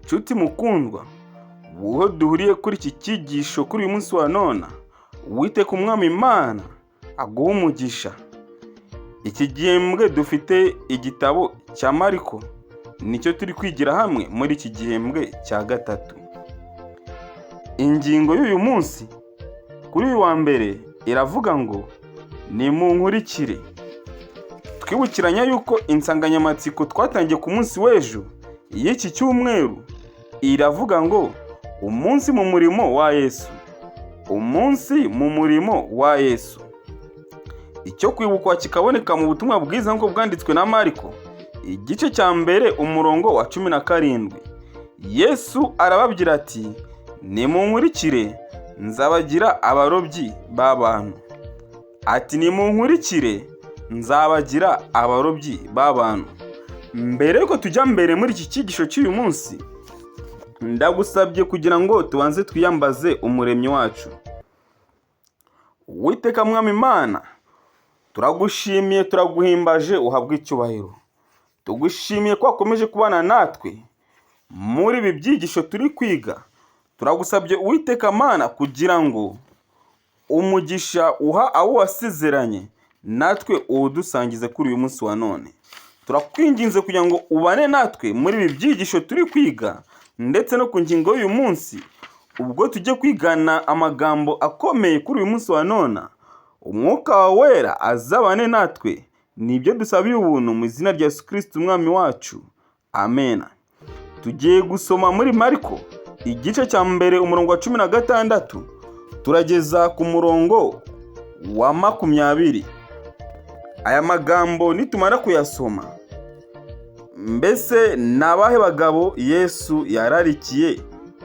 Nshuti mukundwa, wowe duhuriye kuri iki cyigisho kuri uyu munsi wa none, Uwiteka Umwami Imana aguhe umugisha. Iki gihembwe dufite igitabo cya Mariko, nicyo turi kwigira hamwe muri iki gihembwe cya gatatu. Ingingo y'uyu munsi kuri uyu wa mbere iravuga ngo nimunkurikire. Twibukiranya yuko insanganyamatsiko twatangiye ku munsi w'ejo y'iki cyumweru iravuga ngo umunsi mu murimo wa Yesu, umunsi mu murimo wa Yesu. Icyo kwibukwa kikaboneka mu butumwa bwiza nk'uko bwanditswe na Mariko, igice cya mbere umurongo wa 17. Yesu arababwira ati nimunkurikire nzabagira abarobyi b'abantu. Ati nimunkurikire nzabagira abarobyi b'abantu. Mbere yuko tujya mbere muri iki cyigisho cy'uyu munsi, ndagusabye kugira ngo tubanze twiyambaze umuremyi wacu. Uwiteka Mwami Imana, turagushimiye, turaguhimbaje, uhabwe icyubahiro. Tugushimiye ko wakomeje kubana natwe muri ibi byigisho turi kwiga. Turagusabye Uwiteka Mana kugira ngo umugisha uha abo wasezeranye natwe uwudusangize kuri uyu munsi wa none. Turakwinginze kugira ngo ubane natwe muri ibi byigisho turi kwiga ndetse no ku ngingo y'uyu munsi, ubwo tujye kwigana amagambo akomeye kuri uyu munsi wa none. Umwuka wawe wera azabane natwe, nibyo dusabiye ubuntu mu izina rya Yesu Kristo Umwami wacu, amen. Tugiye gusoma muri Mariko igice cya mbere umurongo wa 16 turageza ku murongo wa 20. Aya magambo nitumara kuyasoma, mbese ni abahe bagabo Yesu yararikiye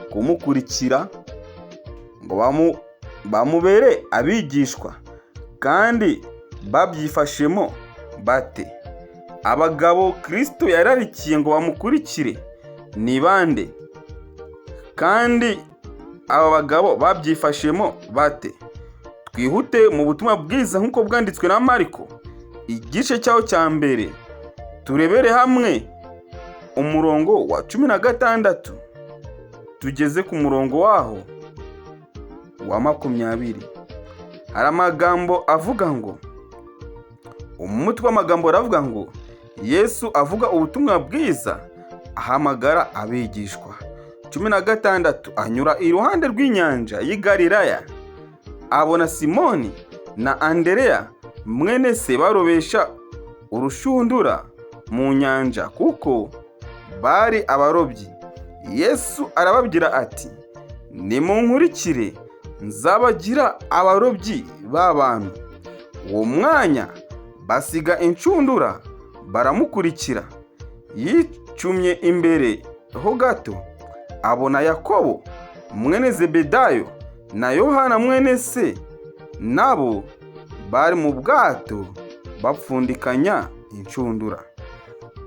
kumukurikira ngo bamubere abigishwa, kandi babyifashemo bate? Abagabo Kristo yararikiye ngo bamukurikire ni bande? Kandi aba bagabo babyifashemo bate? Twihute mu butumwa bwiza nk'uko bwanditswe na Mariko, igice cyaho cya mbere, turebere hamwe umurongo wa 16 tugeze ku murongo waho wa 20. Hari amagambo avuga ngo, umutwe w'amagambo aravuga ngo Yesu avuga ubutumwa bwiza ahamagara abigishwa. 16 anyura iruhande rw'inyanja y'i Galilaya, abona Simoni na Andereya mwene se barobesha urushundura mu nyanja kuko bari abarobyi. Yesu arababwira ati nimunkurikire nzabagira abarobyi b'abantu. Uwo mwanya basiga inshundura baramukurikira. Yicumye imbere ho gato abona Yakobo mwene Zebedayo na Yohana mwene se, nabo bari mu bwato bapfundikanya inshundura.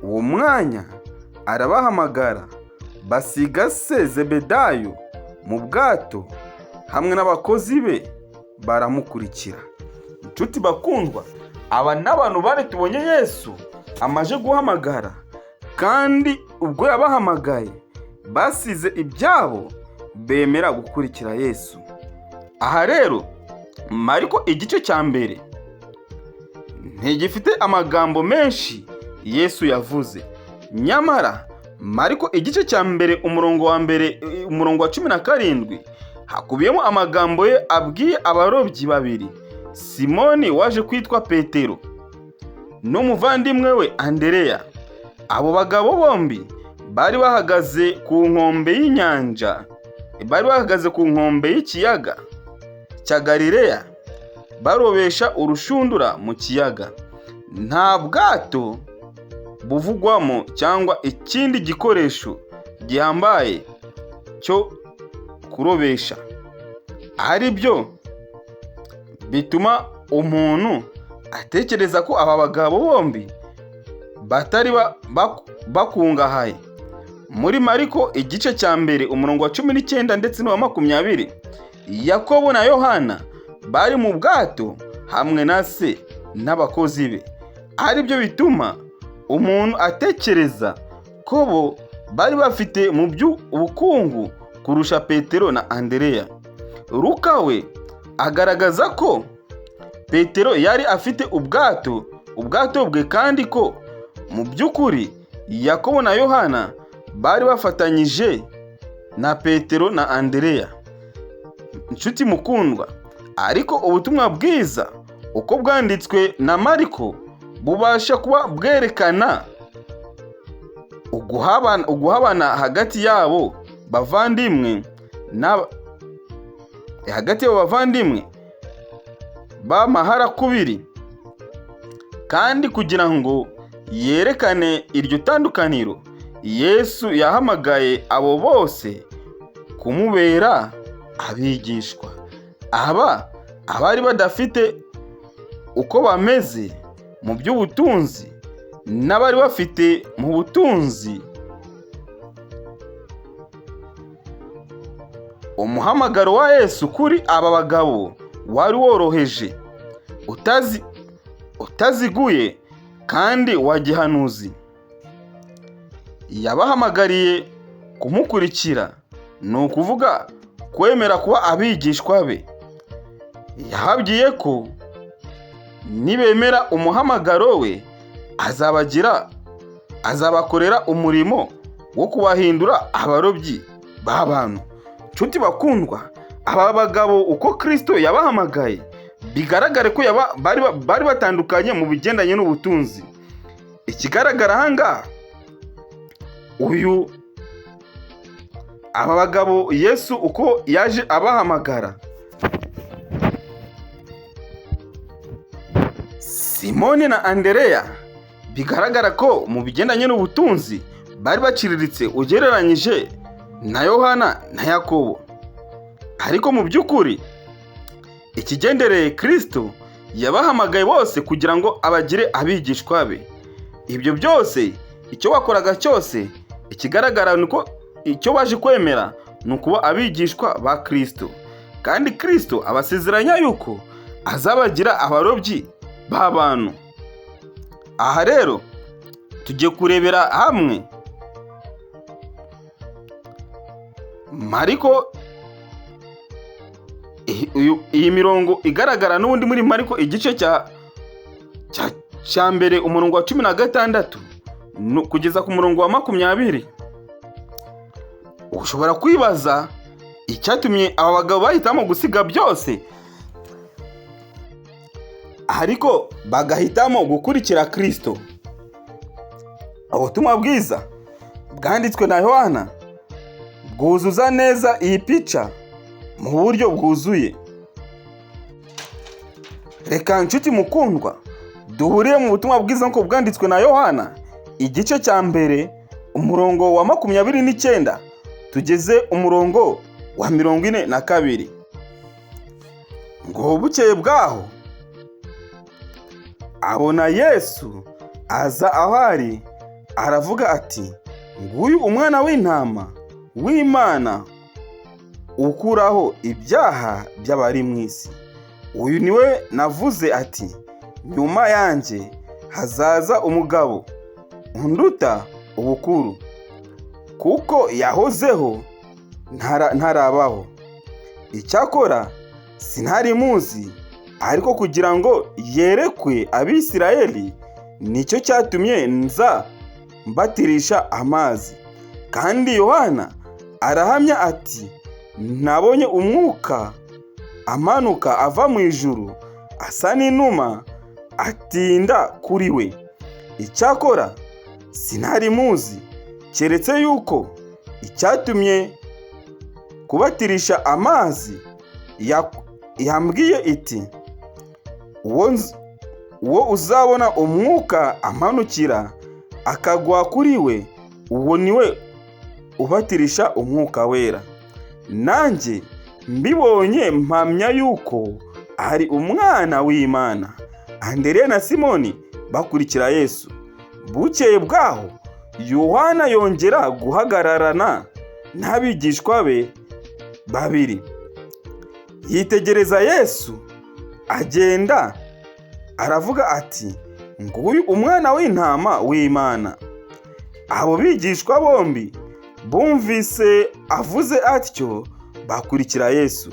Uwo mwanya arabahamagara, basiga se Zebedayo mu bwato hamwe n'abakozi be baramukurikira. Inshuti bakundwa, aba ni abantu bane tubonye Yesu amaze guhamagara, kandi ubwo yabahamagaye basize ibyabo bemera gukurikira Yesu. Aha rero Mariko igice cya mbere ntigifite amagambo menshi Yesu yavuze. Nyamara Mariko igice cya mbere umurongo wa mbere, umurongo wa 17, hakubiyemo amagambo ye abwiye abarobyi babiri, Simoni waje kwitwa Petero n'umuvandimwe we Andereya. Abo bagabo bombi bari bahagaze ku nkombe y'inyanja, bari bahagaze ku nkombe y'ikiyaga cya Galileya, barobesha urushundura mu kiyaga. Nta bwato buvugwamo cyangwa ikindi gikoresho gihambaye cyo kurobesha, ari byo bituma umuntu atekereza ko aba bagabo bombi batari bakungahaye. Muri Mariko igice cya mbere umurongo wa 19 ndetse n'uwa 20, Yakobo na Yohana bari mu bwato hamwe na se n'abakozi be, ari byo bituma umuntu atekereza ko bo bari bafite mu by'ubukungu kurusha Petero na Andereya. Luka we agaragaza ko Petero yari afite ubwato bwe, kandi ko mu by'ukuri Yakobo na Yohana bari bafatanyije na Petero na Andereya. Inshuti mukundwa, ariko ubutumwa bwiza uko bwanditswe na Mariko bubasha kuba bwerekana uguhabana hagati yabo bavandimwe hagati y'abo bavandimwe b'amaharakubiri, kandi kugira ngo yerekane iryo tandukaniro, Yesu yahamagaye abo bose kumubera abigishwa. Aba abari badafite uko bameze mu by'ubutunzi n'abari bafite mu butunzi. Umuhamagaro wa Yesu kuri aba bagabo wari woroheje, utaziguye kandi wa gihanuzi. Yabahamagariye kumukurikira, ni ukuvuga kwemera kuba abigishwa be. Yababwiye ko nibemera umuhamagaro we azabakorera umurimo wo kubahindura abarobyi b'abantu. Nshuti bakundwa, aba bagabo uko Kristo yabahamagaye bigaragare ko bari batandukanye mu bigendanye n'ubutunzi. Ikigaragara aha ngaha, aba bagabo Yesu uko yaje abahamagara, Simoni na Andereya bigaragara ko mu bigendanye n'ubutunzi bari baciriritse ugereranyije na Yohana na Yakobo. Ariko mu by'ukuri ikigendereye Kristo yabahamagaye bose kugira ngo abagire abigishwa be. Ibyo byose icyo bakoraga cyose, ikigaragara ni uko icyo baje kwemera ni ukuba abigishwa ba Kristo, kandi Kristo abasezeranya yuko azabagira abarobyi b'abantu. Aha rero tugiye kurebera hamwe Mariko, iyi mirongo igaragara n'ubundi muri Mariko igice cya mbere umurongo wa 16 kugeza ku murongo wa 20. Ushobora kwibaza icyatumye aba bagabo bahitamo gusiga byose ariko bagahitamo gukurikira Kristo. Ubutumwa bwiza bwanditswe na Yohana bwuzuza neza iyi pica mu buryo bwuzuye. Reka nshuti mukundwa duhurire mu butumwa bwiza nk'uko bwanditswe na Yohana igice cya mbere umurongo wa 29 tugeze umurongo wa 42. Ngo bukeye bwaho abona Yesu aza aho ari, aravuga ati: nguyu umwana w'intama w'Imana ukuraho ibyaha by'abari mu isi. Uyu niwe navuze ati: nyuma yanjye hazaza umugabo unduta ubukuru, kuko yahozeho ntarabaho. Icyakora sinari muzi, ariko kugira ngo yerekwe Abisirayeli nicyo cyatumye nza mbatirisha amazi. Kandi Yohana arahamya ati: nabonye umwuka amanuka ava mu ijuru asa n'inuma atinda kuri we. Icyakora sinari muzi, keretse yuko icyatumye kubatirisha amazi yambwiye iti: uwo uzabona umwuka amanukira akagwa kuri we, uwo niwe ubatirisha umwuka wera. Nanjye mbibonye mpamya yuko ari umwana w'Imana. Andereya na Simoni bakurikira Yesu. Bukeye bwaho Yohana yongera guhagararana n'abigishwa be babiri, yitegereza Yesu agenda, aravuga ati: nguyu umwana w'intama w'Imana. Abo bigishwa bombi bumvise avuze atyo bakurikira Yesu.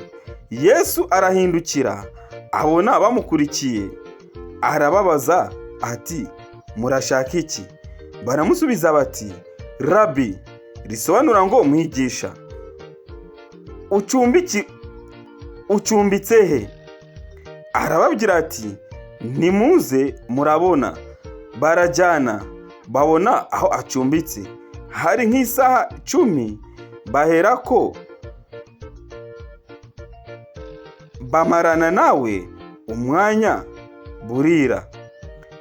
Yesu arahindukira abona bamukurikiye, arababaza ati: "Murashaka iki?" Baramusubiza bati: "Rabi," risobanura ngo mwigisha, "ucumbitse he?" Arababwira ati: "Nimuze murabona." Barajyana babona aho acumbitse. Hari nk'isaha 10, baherako bamarana nawe umwanya burira.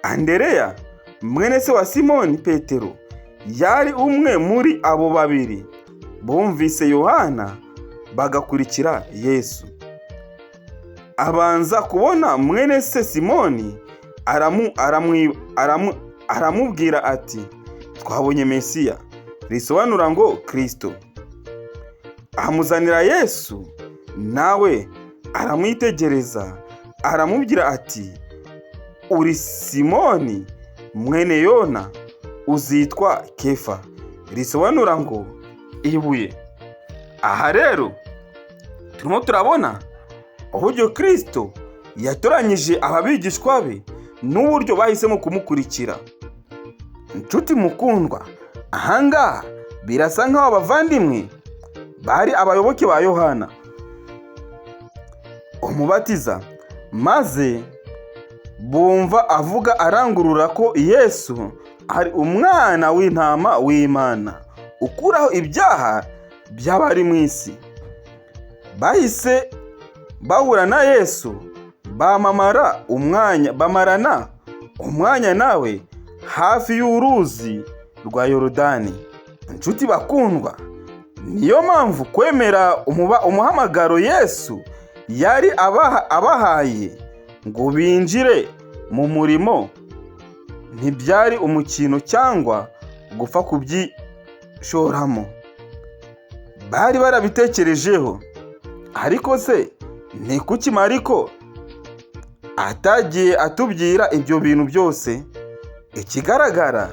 Andereya mwene se wa Simoni Petero yari umwe muri abo babiri bumvise Yohana bagakurikira Yesu. Abanza kubona mwene se Simoni aramubwira ati: "Twabonye Mesiya," risobanura ngo Kristo. Amuzanira Yesu, nawe aramwitegereza aramubwira ati: "Uri Simoni mwene Yona, uzitwa Kefa," risobanura ngo ibuye. Aha rero turimo turabona uburyo Kristo yatoranyije ababigishwa be n'uburyo bahisemo kumukurikira. Inshuti mukundwa, ahangaha birasa nk'aho abavandimwe bari abayoboke ba Yohana Umubatiza, maze bumva avuga arangurura ko Yesu ari umwana w'intama w'Imana ukuraho ibyaha by'abari mu isi. Bahise bahura na Yesu, bamarana umwanya nawe hafi y'uruzi rwa Yorodani. Inshuti bakundwa, niyo mpamvu kwemera umuhamagaro Yesu yari abahaye ngo binjire mu murimo ntibyari umukino cyangwa gupfa kubyishoramo. Bari barabitekerejeho. Ariko se ni kuki Mariko atagiye atubwira ibyo bintu byose? Ikigaragara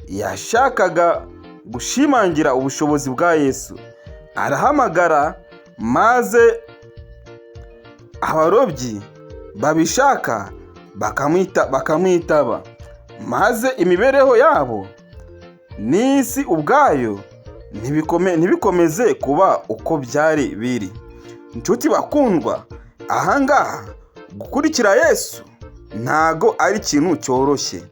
yashakaga gushimangira ubushobozi bwa Yesu. Arahamagara maze abarobyi babishaka bakamwitaba, maze imibereho yabo n'isi ubwayo ntibikomeze kuba uko byari biri. Inshuti bakundwa, ahangaha gukurikira Yesu ntago ari ikintu cyoroshye,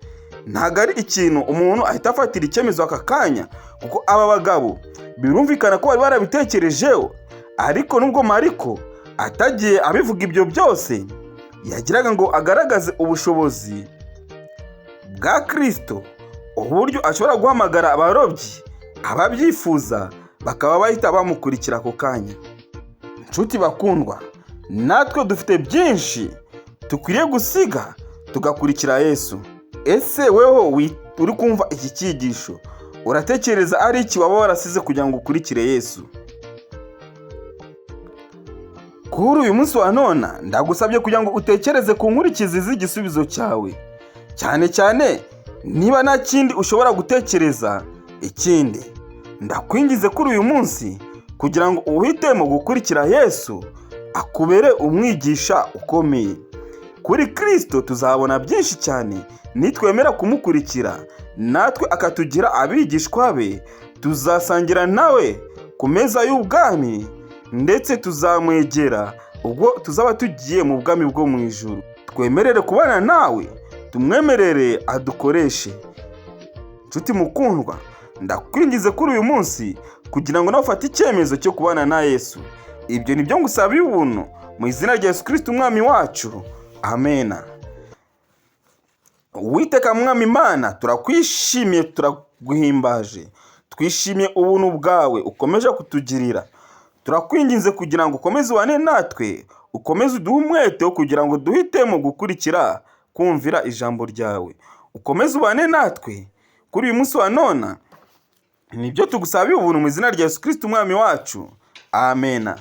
ntago ari ikintu umuntu ahita afatira icyemezo aka kanya, kuko aba bagabo birumvikana ko bari barabitekerejeho. Ariko nubwo Mariko atagiye abivuga ibyo byose, yagiraga ngo agaragaze ubushobozi bwa Kristo, uburyo ashobora guhamagara abarobyi ababyifuza bakaba bahita bamukurikira ako kanya. Inshuti bakundwa, natwe dufite byinshi dukwiriye gusiga tugakurikira Yesu. Ese weho uri kumva iki cyigisho, uratekereza ari iki waba warasize kugira ngo ukurikire Yesu? Kuri uyu munsi wa none ndagusabye kugira ngo utekereze ku nkurikizi z'igisubizo cyawe, cyane cyane niba nta kindi ushobora gutekereza ikindi. Ndakwingize kuri uyu munsi kugira ngo uhitemo gukurikira Yesu akubere umwigisha ukomeye. Kuri Kristo tuzabona byinshi cyane nitwemera kumukurikira, natwe akatugira abigishwa be. Tuzasangira nawe ku meza y'ubwami, ndetse tuzamwegera ubwo tuzaba tugiye mu bwami bwo mu ijuru. Twemerere kubana nawe, tumwemerere adukoreshe. Nshuti mukundwa, ndakwingize kuri uyu munsi kugira ngo nawe ufate icyemezo cyo kubana na Yesu. Ibyo ni byo ngusabiye ubuntu mu izina rya Yesu Kristo umwami wacu, amena. Uwiteka mwami Imana, turakwishimiye, turaguhimbaje, twishimiye ubuntu bwawe ukomeje kutugirira. Turakwinginze kugira ngo ukomeze ubane natwe, ukomeze uduhe umwete wo kugira ngo duhitemo gukurikira kumvira ijambo ryawe. Ukomeze ubane natwe kuri uyu munsi wa none. Nibyo tugusabiye ubuntu mu izina rya Yesu Kristo umwami wacu, amena.